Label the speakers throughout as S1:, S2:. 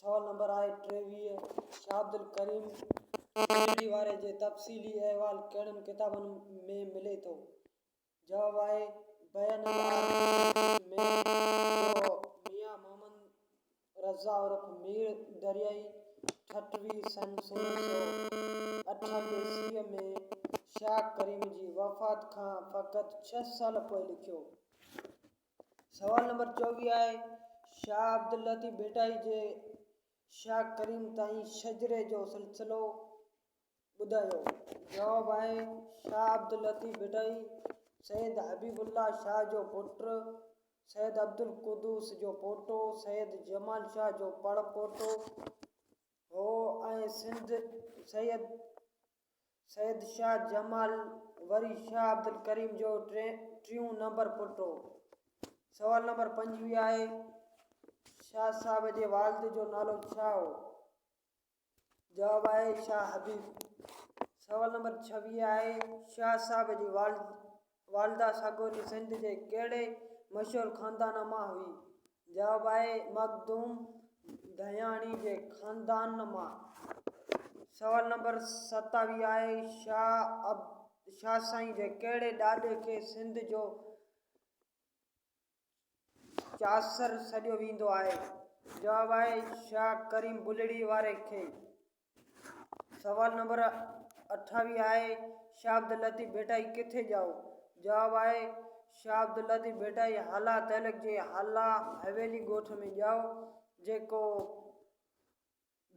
S1: سوال نمبر آهي 23، شاهه عبدالڪريم بلڙي واري جي تفصيلي احوال ڪهڙن ڪتابن ۾ ملي ٿو؟ جواب آهي بيان العارفين ۾ جو ميان محمد رضا عرف مير دريائي ٺٽوي سن 1628 عيسويء ۾ شاهه ڪريم جي وفات کان فقط ڇهه سال پوء لکيو. سوال نمبر 24 آهي، شاهه عبداللطيف ڀٽائي جي شاهه ڪريم تائين شجري جو سلسلو ٻڌايو؟ جواب آهي، شاهه عبداللطيف ڀٽائي سيد حبيب الله شاهه جو پٽ، سيد عبدالقدوس جو پوٽو، سيد جمال شاهه جو پڙ پوٽو هو ۽ سنڌ سيد سيد شاهه جمال وري شاهه عبدالڪريم جو ٽيون نمبر پٽ هو. سوال نمبر 25 آهي، شاهه صاحب جي والد جو نالو ڇا هو؟ جواب آهي، شاهه حبيب. سوال نمبر 26 آهي، شاهه صاحب جي والده سڳوري سنڌ جي ڪهڙي مشهور خاندان مان هئي؟ جواب آهي، مخدوم ڌياڻي جي خاندان مان. سوال نمبر 27 آهي، شاهه سائين جي ڪهڙي ڏاڏي کي سنڌ جو چاسر سڏيو ويندو آهي؟ جواب آهي، شاهه ڪريم بلڙي واري کي. سوال نمبر 28 آهي، شاهه عبداللطيف ڀٽائي ڪٿي ڄائو؟ جواب آهي، شاهه عبداللطيف ڀٽائي هالا تعلقي جي هالا حويلي ڳوٺ ۾ ڄائو، جيڪو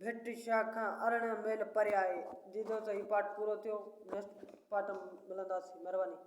S1: ڀٽ شاهه کان 18 ميل پري آهي. جي دوستو هي پارٽ پورو ٿيو نيڪسٽ پارٽ ۾ ملنداسين مهرباني.